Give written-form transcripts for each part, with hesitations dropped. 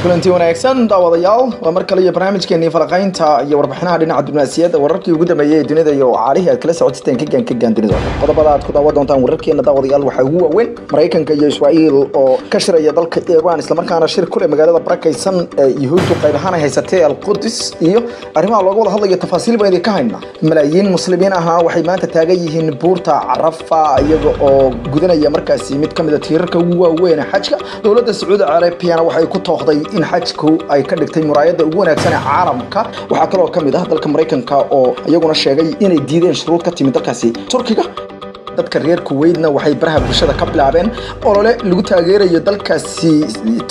Kulanti wanaagsan, daawadayaal. Waa mar kale iyo barnaamijkeenii falaqaynta iyo warbixinaha dhinaca diblomaasiyadda, wararkii ugu dambeeyey ee dunida iyo caalihii aad kala socoteen ka gaan dunida. Qodobada aad ku daawan doontaan wararkeena, daawadayaal, waxaa ugu waaweyn Maraykanka iyo Israa'iil oo ka shiraya dalka Iran, islamarkaana shir kule magaalada barakaysan ee Yuhuuddu qayb ahaan ay haysatay, Alqudus, iyo arrimaha looga wada hadlayo tafaasiil baan idinka haynaa. Malaayiin muslimiin ahna waxay maanta taagan yihiin buurta Carafa, iyaga oo gudanaya markaasi mid ka mid a tiirarka ugu waaweyn ee xajka. Dowladda Sacuudi Carabiyana waxay ku tooqday in xajku ay ka dhigtay muraayadda ugu wanaagsan ee caalamka. Waxaa kaloo ka mid ah dalka Maraykanka oo iyaguna sheegay inay diideen shuruud ka timid dalkaasi Turkiga. Dadka reer Kuweydna waxay baraha bulshada ka bilaabeen olole lagu taageerayo dalkaasi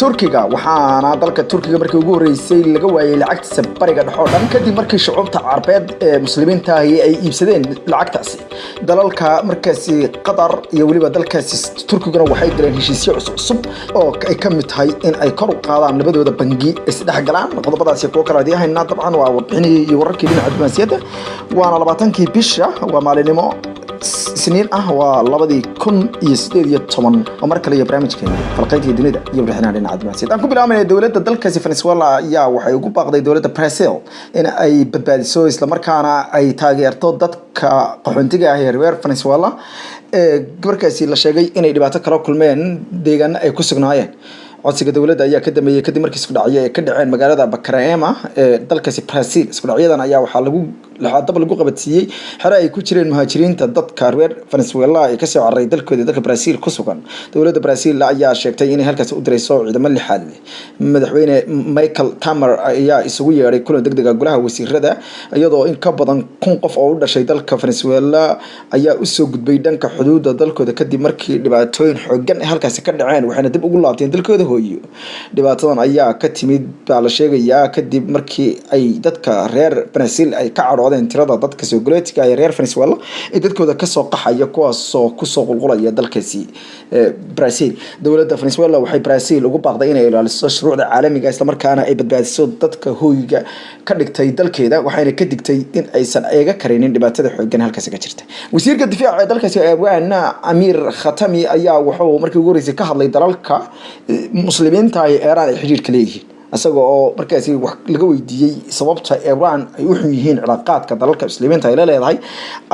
Turkiga, waxaana dalka Turkiga markii ugu horreysay laga waayey lacagtiisa bariga dhexe oo dhan, kadib markii shucuubta Carbeed ee muslimiintaahi ay iibsadeen lacagtaasi. Dalalka markaasi Qatar iyo weliba dalkaasi Turkiguna waxay galeen heshiisyo cusub oo ay ka mid tahay in ay kor u qaadaan labadooda bangi isdhex galaan. Qodobadaasi kuwo kale adii haynaa. Dabcan waa warbixinihii iyo wararkii dhinaca diblomaasiyadda. Waana 20-kii bisha, waa maalinimo Isniin ah, waa 2018. Oo mar kale iyo barnaamijkeena falqayntii dunida iyo warbixinaha dhinaca diblomaasiyadda. Aan ku bilaabanaya, dowladda dalkaasi Venezuela ayaa waxay ugu baaqday dowladda Brazil in ay badbaadiso islamarkaana ay taageerto dadka qaxoontiga ah ee reer Venezuela ee markaasi la sheegay inay dhibaato kala kulmeen deegaano ay ku sugnaayeen. Codsiga dowladda ayaa ka dambeeyey kadib markii isku dhacyo ay ka dhaceen magaalada Pacaraima ee dalkaasi Brazil. Isku dhacyadan ayaa waxaa lagu dab lagu qabadsiiyey xere ay ku jireen muhaajiriinta dadka reer Venezuela ee kasoo cararay dalkooda dalka Brazil ku sugan. Dowladda Brazil ayaa sheegtay inay halkaasi u dirayso ciidamo lixaad leh. Madaxweyne Michael Temer ayaa isugu yeedhay kulan degdeg ah golaha wasiirada, iyadoo in ka badan 1000 qof oo u dhashay dalka Venezuela ayaa usoo gudbay dhanka xuduudda dalkooda kadib markii dhibaatooyin xoogan ay halkaasi ka dhaceen, waxayna dib ugu laabteen dalkooda hooyo. Dhibaatadan ayaa ka timid baa la sheegayaa kadib markii ay dadka reer Brazil ay ka cadhoodeen tirada dadka soo galootiga ee reer Venezuela ee dadkooda kasoo qaxaya, kuwaasoo kusoo qulqulaya dalkaasi Brazil. Dowladda Venezuela waxay Brazil ugu baaqday inay ilaaliso shuruucda caalamiga, islamarkaana ay badbaadiso dadka hooyga ka dhigtay dalkeeda, waxayna ka digtay in aysan eega karinin dhibaatada xoogan halkaasi ka jirta. Wasiirka difaaca ee dalkaasi Iran, Amir Khatami, ayaa wuxuu markii ugu horreysay ka hadlay dalalka muslimiinta ay Iran ay xiriirka leeyihiin, isaga oo markaasi wax laga weydiiyey sababta Iran ay u xun yihiin cilaaqaadka dalalka muslimiinta ay la leedahay.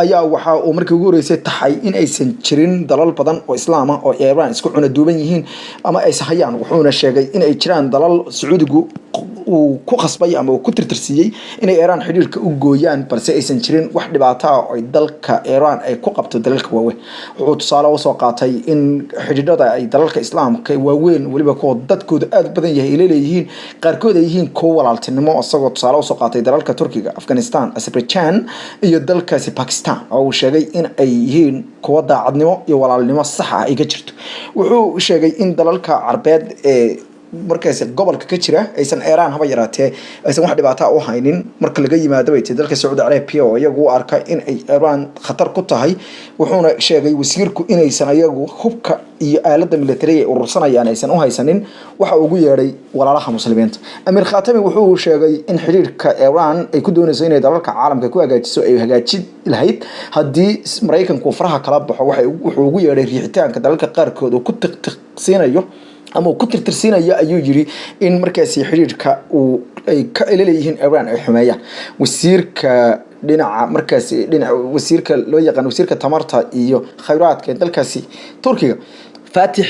Ayaa waxa uu markii ugu horreysay taxay in aysan jirin dalal badan oo islaam ah oo Iran isku cuna duuban yihiin ama ay sahayaan, wuxuuna sheegay in ay jiraan dalal Sacuudigu uu ku khasbay ama uu ku tirtirsiiyey inay Iran xiriirka u gooyaan, balse aysan jirin wax dhibaato ah oo dalka Iran ay ku qabto dalalka waaweyn. Wuxuu tusaale usoo qaatay in xidhiidhada ay dalalka islaamka waaweyn, weliba kuwa dadkooda aada u badan yahay, ay leeyihiin qaarkood ay yihiin kuwo walaaltinimo, isagoo tusaale usoo qaatay dalalka Turkiga, Afghanistan, Azerbaijan iyo dalkaasi Pakistan, oo uu sheegay in ay yihiin kuwo daacadnimo iyo walaalnimo sax ah ay ka jirto. Wuxuu sheegay in dalalka Carbeed ee markaasi gobolka ka jira aysan Iran haba yaraatee aysan wax dhibaataa u haynin, marka laga yimaado bay tii dalka Sacuudi Arabia oo iyagu u arka in ay Iran khatar ku tahay. Wuxuuna sheegay wasiirku inaysan iyagu hubka iyo aaladda militariga ay urursanayaan aysan u haysanin waxa ugu yeedhay walaalaha muslimiinta. Amiir Khatami wuxuu sheegay in xiriirka Iran ay ku doonayso inay dalalka caalamka ku hagaajiso ay hagaajin lahayd haddii Maraykanku faraha kala baxo. Wuxuu ugu yeedhay riixitaanka dalalka qaarkood uu ku tiqtiqsiinayo ama uu ku tirtirsiinayo, ayuu yiri, in markaasi xiriirka uu ay ka leeyihiin Iran ay xumeeyaan. Wasiirka dhinaca markaasi dhinaca wasiirka loo yaqaan wasiirka tamarta iyo khayraadka ee dalkaasi Turkiga, Fatih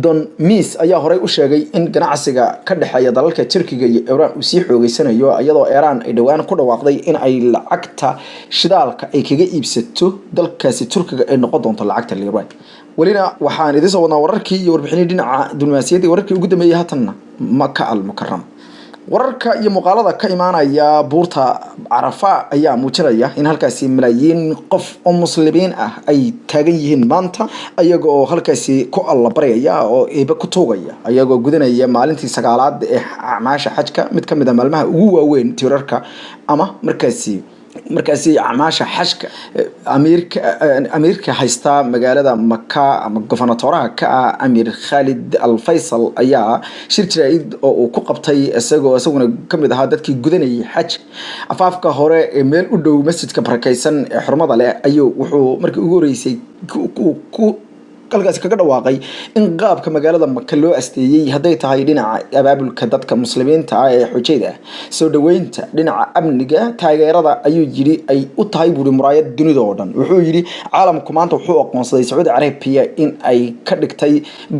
Donmis, ayaa horey u sheegay in ganacsiga ka dhexeeya dalalka Turkiga iyo Iran uu sii xoogeysanayo, iyadoo Iran ay dhowaan ku dhawaaqday in ay lacagta shidaalka ay kaga iibsato dalkaasi Turkiga ay noqon doonto lacagta lira. Welina waxaan idiin soo wadnaa wararkii iyo warbixinihii dhinaca diblomaasiyadda iyo wararkii ugu dambeeyey. Haatanna Maka Al Mukarama. Wararka iyo muuqaalada ka imaanaya buurta Carafa ayaa muujinaya in halkaasi malaayiin qof oo muslimiin ah ay taagan yihiin maanta, ayaga oo halkaasi ku alla baryaya oo Eebe ku tuugaya, ayagoo gudanaya maalintii sagaalaad ee acmaasha xajka, mid ka mid a maalmaha ugu waaweyn tiirarka ama markaasi acmaasha xajka. Amiirka haysta magaalada Maka ama gofernatoraha ka ah, Amiir Khalid Al Faysal, ayaa shir jaraa'id oo uu ku qabtay isagoo isaguna kamid ahaa dadkii gudanayay xaj afaafka hore ee meel u dhow masjidka barakeysan ee xurmada leh, ayuu wuxuu markii ugu horeysay ku Halkaasi kaga dhawaaqay in qaabka magaalada Maka loo asteeyey, hadday tahay dhinaca abaabulka dadka muslimiinta ah ee xujayda ah, soo dhaweynta, dhinaca amniga, taageerada, ayuu yidhi, ay u tahay buuri muraayad dunida oo dhan. Wuxuu yidhi caalamku maanta wuxuu aqoonsaday Sacuudi Carabiya in ay ka dhigtay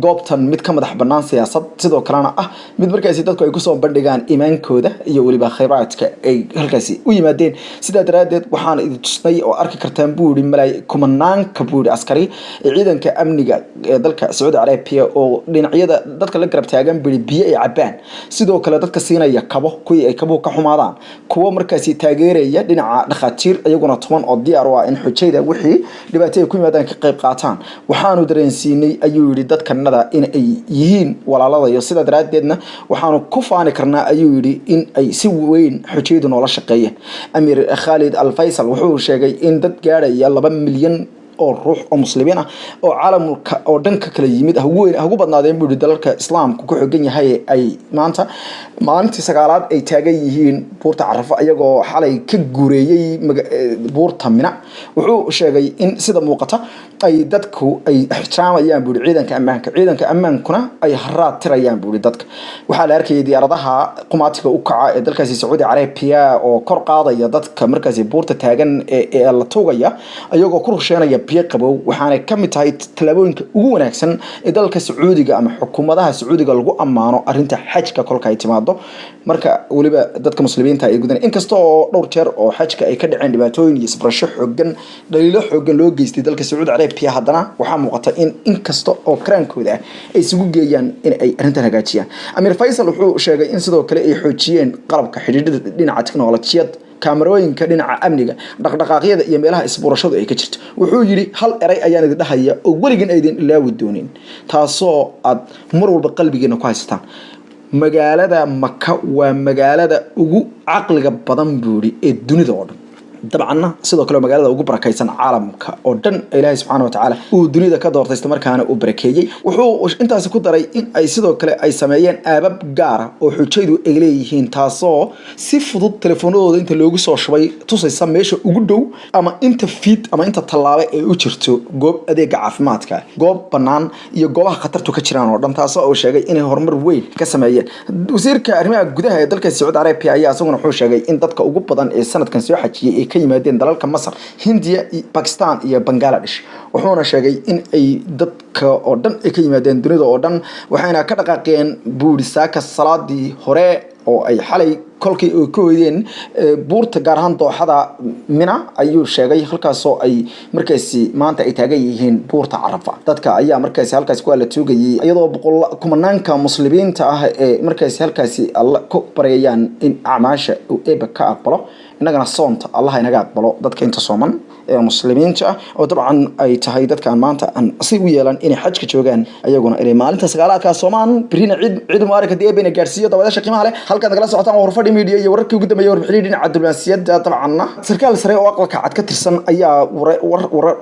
goobtan mid ka madax bannaan siyaasad, sidoo kalena ah mid markaasi dadku ay kusoo bandhigaan iimaankooda iyo weliba khayraadka ay halkaasi u yimaadeen. Sidaa daraaddeed waxaan idin tusnay oo arki kartaan, buu yidhi, malay kumanaanka, buu yidhi, askari ee ciidanka amniga ee dalka Sacuudi Carabiya oo dhinacyada dadka la garab taagan, buu yidhi, biyo ay cabaan, sidoo kale dadka siinaya kabo kuwii ay kabuhu ka xumaadaan, kuwo markaasi taageeraya dhinaca dhakhaatiir iyaguna toban oo diyaar u ah in xujayda wixii dhibaato ay ku yimaadaan ka qayb qaataan. Waxaanu dareensiinay, ayuu yidhi, dadkanada in ay yihiin walaaladayo, sidaa daraaddeedna waxaanu ku faani karnaa, ayuu yidhi, in ay si weyn xujaydu noola shaqeeyeen. Amiir Khaalid Al Faysal wuxuu sheegay in dad gaadhaya 2 milyan oo ruux oo muslimiin ah oo caalamka oo dhan ka kala yimid, hagu badnaadeen, buu yidhi, dalalka islaamku ku xogan yahay, ay maanta maalintii sagaalaad ay taagan yihiin buurta Carafo, iyagoo xalay ka guureeyey buurta Mina. Wuxuu sheegay in sida muuqata ay dadku ay ixtiraamayaan, buu yidhi, ciidanka ammaanka, ciidanka ammaankuna ay haraad tirayaan, buu yidhi, dadka. Waxaa la arkayay diyaaradaha qumaatiga u kaca ee dalkaasi Sacuudi Carabiya oo kor qaadaya dadka markaasi buurta taagan ee la tuugaya, ayagoo ku rusheenaya biyo qabow. Waxaanay ka mid tahay tallaabooyinka ugu wanaagsan ee dalka Sacuudiga ama xukuumadaha Sacuudiga lagu ammaano arrinta xajka kolka ay timaado, marka weliba dadka muslimiinta ay gudan, inkasta oo dhowr jeer oo xajka ay ka dhaceen dhibaatooyin iyo isbarasho xoogan, dhaliilo xoogan loo geystay dalka Sacuudi Carabiya, haddana waxaa muuqata in inkasta oo karaankooda ah ay isugu geeyaan in ay arrintan hagaajiyaan. Amiir Faysal wuxuu sheegay in sidoo kale ay xoojiyeen qalabka xidhiidhada dhinaca tiknolojiyad, kaamarooyinka dhinaca amniga, dhaqdhaqaaqyada iyo meelaha isbuurashadu ay ka jirto. Wuxuu yidhi hal eray ayaan idin dhahaya oo weligan aydin ilaawi doonin, taasoo aad mar walba qalbigeena ku haysataan: magaalada Maka waa magaalada ugu caqliga badan, buu yidhi, ee dunida oo dhan. Dabcanna sidoo kale magaalada ugu barakaysan caalamka oo dhan, Ilaahay subxaana wa tacaala uu dunida ka doortay, isla markaana uu barakeeyey. Wuxuu intaasi ku daray in ay sidoo kale ay sameeyeen app gaara oo xujaydu ay leeyihiin, taasoo si fudud telefoonadooda inta loogu soo shubay tusaysa meesha ugu dhow ama inta feet ama inta tallaabo ee u jirto goob adeega caafimaadka, goob bannaan iyo goobaha khatartu ka jiraan oo dhan, taasoo uu sheegay inay horumar weyn ka sameeyeen. Wasiirka arrimaha gudaha ee dalka Sacuudi Carabiya ayaa isaguna wuxuu sheegay in dadka ugu badan ee sanadkan soo xajiyey ay ka yimaadeen dalalka Masar, Hindiya, Bakistan iyo Bangladesh. Wuxuuna sheegay in ay dadka oo dhan ay ka yimaadeen dunida oo dhan, waxayna ka dhaqaaqeen, buuri, saaka salaadii hore oo ay xalay kolkii ay ka hoydeen buurta, gaar ahaan dooxada Mina, ayuu sheegay, halkaasoo ay markaasi maanta ay taagan yihiin buurta Carafa. Dadka ayaa markaasi halkaasi ku alla tuugayay, iyadoo boqol kumanaanka muslimiinta ah ee markaasi halkaasi Alla ku baryayaan in acmaasha uu Eeba ka aqbalo. Innagana soonta Allah inaga aqbalo, dadka inta sooman ee muslimiinta ah, oo dabcan ay tahay dadkaan maanta aan si u yeelan inay xajka joogaan, ayaguna inay maalinta sagaalaadkaa soomaan, birina ciid ciid mubaarak haddii Eeba ina gaarsiiyo. Daawadaasha qiimaha leh, halkaad nagala socotaan waa Horfadhi Media iyo wararkii ugu dambeeyay warbixinii dhinaca diblomaasiyadda. Dabcanna sarkaal sare oo Aqalka Cad ka tirsan ayaa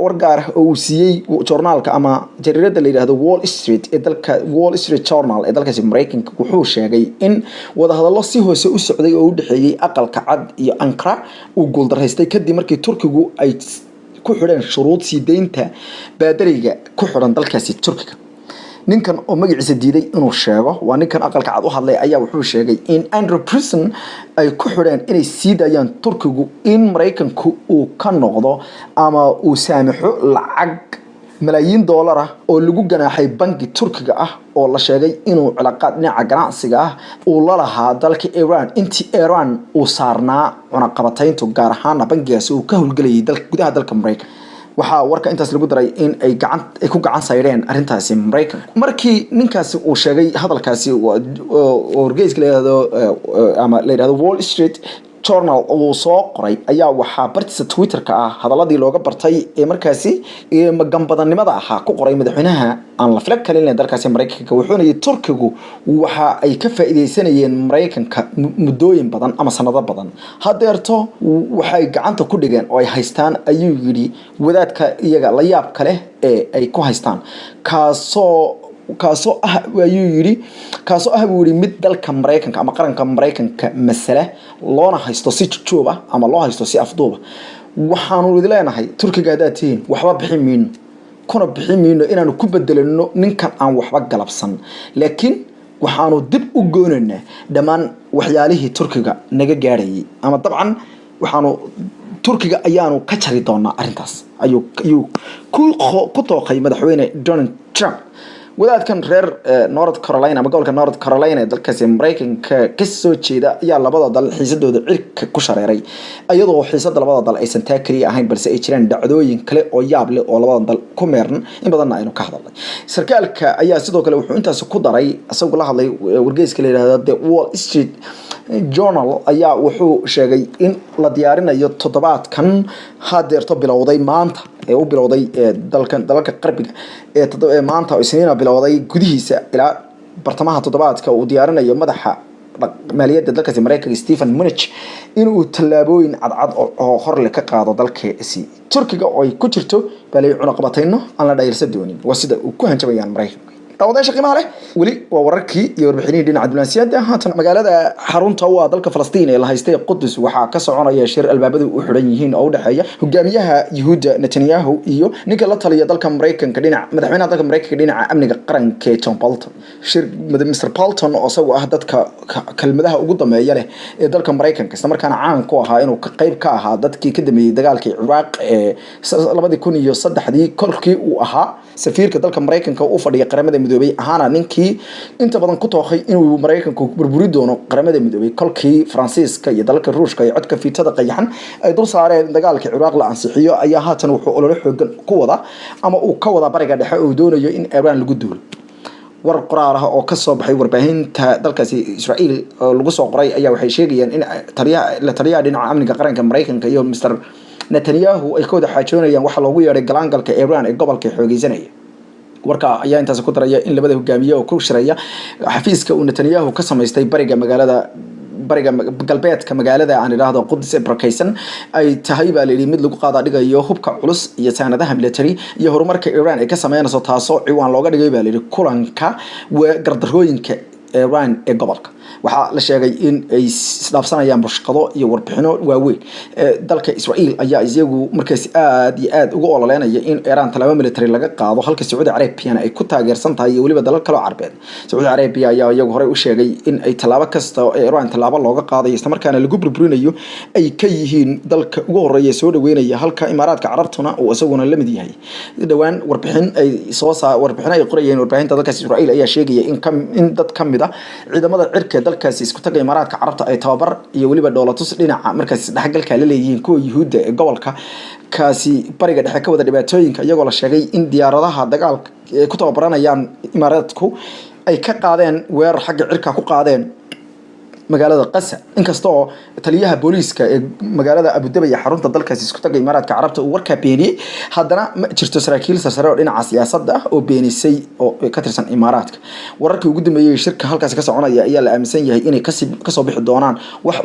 war gaar ah oo uu siiyey joornaalka ama jariirada la yidhahdo Wall Street ee dalka, Wall Street Journal ee dalkaasi Maraykanka, wuxuu sheegay in wadahadallo si hoose u socday oo u dhexeeyey Aqalka Cad iyo Ankara uu guuldaraystay, kadib markii Turkigu ay ku xidheen shuruud sii deynta baadariga ku xidhan dalkaasi Turkiga. Ninkan oo magaciisa diiday inuu sheego, waa ninkan Aqalka Cad u hadlay, ayaa wuxuu sheegay in Andrew Brunson ay ku xidheen inay sii daayaan Turkigu in Maraykanku uu ka noqdo ama uu saamaxo lacag malaayiin doolar ah oo lagu ganaaxay bangi Turkiga ah oo la sheegay inuu cilaaqaad dhinaca ganacsiga ah uu la lahaa dalka Iran intii Iran uu saarnaa cunaqabatayntu, gaar ahaana bangigaasi uu ka howlgelayay gudaha dalka Maraykan. Waxaa warka intaas lagu daray in ay gacan ay ku gacan saydheen arrintaasi Maraykanku. Markii ninkaasi uu sheegay hadalkaasi oo wargeyska la yihahdo ama la yihahdo Wall Street Journal uu soo qoray, ayaa waxaa bartiisa Twitterka ah hadaladii looga bartay ee markaasi maganbadannimada ahaa ku qoray madaxweynaha aan la fila kalin dalkaasi Maraykanka. Wuxuuna yidhi Turkigu waxa ay ka faa'iidaysanayeen Maraykanka muddooyin badan ama sanado badan, hadeerto waxay gacanta ku dhigeen oo ay haystaan, ayuu yidhi, wadaadka iyaga la yaabka leh ee ay ku haystaan, kaasoo ah, ayuu yidhi, kaasoo ah, buu yidhi, mid dalka Maraykanka ama qaranka Maraykanka masale loona haysto si jujuub ah ama loo haysto si afduuba. Waxaanu idin leenahay Turkiga haddaad tihiin, waxba bixin mayno. kuna bixin mayno inaanu ku bedelano ninkan aan waxba galabsan, laakiin waxaanu dib u goonaynaa dhammaan waxyaalihii Turkiga naga gaarayay, ama dabcan waxaanu Turkiga ayaanu ka jari doonaa arrintaas, ayuu ku tooqay madaxweyne Donald Trump. Wadaadkan reer North Carolina ama gobolka North Carolina ee dalkaasi Mareykanka ka soo jeeda ayaa labada dal xiisadooda cirka ku shareeray, iyadoo xiisada labada dal aysan taa kaliya ahayn, balse ay jiraan dhacdooyin kale oo yaab leh oo labada dal ku meeran, in badanna aynu ka hadalnay. Sarkaalka ayaa sidoo kale wuxuu intaas ku daray, isagoo la hadlay wargeyska la yidhaahdo The Wall Street Journal, ayaa wuxuu sheegay in la diyaarinayo toddobaadkan hadeerto bilowday maanta ee u bilowday dalkan dalalka qarbiga ee maanta oo Isniina bilowday gudihiisa ilaa bartamaha toddobaadka uu diyaarinayo madaxa maaliyadda dalkaasi Mareykanka Stephen Mnuchin inuu tallaabooyin cadcad oo horle ka qaado dalkaasi Turkiga oo ay ku jirto balay cunaqabatayno aan la dhayalsan doonin, waa sida uu ku hanjabayaan Mareykanka. Daawadayaasha qiimaha leh, weli waa wararkii iyo warbixinihii dhinaca diblomaasiyadda. Haatan magaalada xarunta u ah dalka Falastiin ee la haystay Qudus waxaa ka soconaya shir albaabadu u xidhan yihiin oo u dhexeeya hogaamiyaha Yuhuudda Netanyahu iyo ninka la taliya dalka Mareykanka dhinaca madaxweynaha dalka Mareykanka dhinaca amniga qaranka ee John Bolton. Shir Mr Bolton oo isagu ah dadka kelmadaha ugu dambeeya leh ee dalka Mareykanka, isla markaana caan ku ahaa inuu ka qayb ka ahaa dadkii ka dambeeyay dagaalkii Ciraaq ee 2003 kolkii uu ahaa safiirka dalka Mareykanka u fadhiya Qaramada Midoobay, ahaana ninkii inta badan ku tooqay inuu Mareykanku burburi doono Qaramada Midoobay kolkii Faransiiska iyo dalalka Ruushka ay codka fiitada qayaxan ay dul saareen dagaalkii Ciraaq la ansixiyo, ayaa haatan wuxuu olole xoogan ku wada ama uu ka wada bariga dhexe oo doonayo in Iran lagu duulo. War qoraal ah oo ka soo baxay warbaahinta dalkaasi Israa'iil oo lagu soo qoray ayaa waxay sheegayaan in taliyaha la taliyaha dhinaca amniga qaranka Mareykanka iyo Mr Netanyahu ay ka wada xaajoonayaan waxa loogu yeedhay galaangalka Iran ee gobolka xoogeysanaya. Warka ayaa intaas ku daraya in labada hogaamiye oo ku shiraya xafiiska uu Netanyahu ka samaystay bariga magaalada bariga galbeedka magaalada aan idhaahdo Qudus ee barakeysan ay tahay baa layidhi mid lagu qaada dhigayo hubka culus iyo saanadaha military iyo horumarka Iran ay ka sameynayso, taasoo ciwaan looga dhigay baa layidhi kulanka gardarooyinka Iran ee gobolka. Waxaa la sheegay in ay isdhaafsanayaan bushqado iyo warbixino waaweyn. Dalka Israa'iil ayaa iyagu markaas aad iyo aad ugu ololeynaya in Iran tallaabo military laga qaado, halka Sacuudi Arabiyana ay ku taageersan tahay iyo weliba dalal kale oo Carbeed. Sacuudi Arabiya ayaa iyagu horey u sheegay in ay tallaabo kasta oo Iran tallaabo looga qaadayo isla markaana lagu burburinayo ay ka yihiin dalka ugu horeeya soo dhaweynaya, halka Imaaraadka Carabtuna uu isaguna la mid yahay. Dhowaan warbixin ay soo saa warbixin ay qorayeen warbaahinta dalkaas Israa'iil ayaa sheegaya in dad ka mid ah ciidamada cirka dalkaasi isku taga Imaaraadka Carabta ay tababar iyo weliba dhoolatus dhinaca markaas dhexgalka la leeyihiin kuwa Yuhuudda ee gobolka kaasi bariga dhexe ka wada dhibaatooyinka, iyagoo la sheegay in diyaaradaha dagaalka ay ku tababaranayaan Imaaraadku ay ka qaadeen weerar xagga cirka ku qaadeen magaalada Qasa. Inkasta oo taliyaha booliiska ee magaalada Abu Dhabi iyo xarunta dalkaasi isku taga Imaaraadka Carabta uu warkaa beeniyey, haddana ma jirto saraakiil sarsare oo dhinaca siyaasadda ah oo beenisay oo ka tirsan Imaaraadka. Wararkii ugu dambeeyey shirka halkaasi ka soconaya ayaa la aaminsan yahay inay kasoo bixi doonaan wax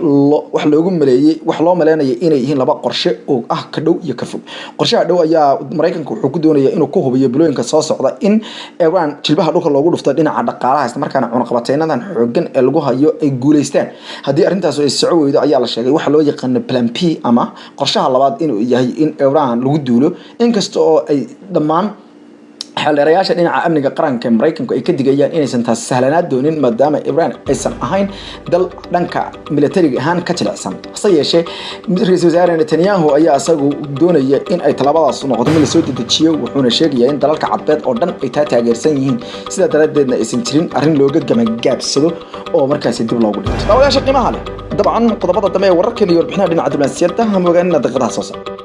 loogu maleeyey wax loo maleynayo inay yihiin laba qorshe oo ah ka dhow iyo ka fog. Qorshaha dhow ayaa Mareykanka wuxuu ku doonayaa inuu ku hubiyo bilooyinka soo socda in Iran jilbaha dhulka loogu dhufto dhinaca dhaqaalaha, isla markaana cunaqabateynadan xooggan ee lagu hayo ay guuleystaan. Haddii arrintaas ay soco weydo ayaa la sheegay waxa loo yaqaano plan P ama qorshaha labaad inuu yahay in Iran lagu duulo, inkasta oo ay dhammaan xeeldheerayaasha dhinaca amniga qaranka ee Mareykanku ay ka digayaan inaysan taas sahlanaad doonin, maadaama Iran aysan ahayn dal dhanka militariga ahaan ka jilicsan. Hase yeeshee ra-iisul wasaare Netanyahu ayaa isagu doonaya in ay tallaabadaas noqoto mid lasoo dedejiyo, wuxuuna sheegayaa in dalalka Carbeed oo dhan ay taa taageersan yihiin, sidaa daraaddeedna aysan jirin arrin looga gamagaabsado oo markaasi dib loogu dhinto. Daawadayaasha qiimaha leh, dabcan qodobada dambe ee wararkan iyo warbixinaha dhinaca diblomaasiyadda ha moogaanina daqiiqadaha soo socda.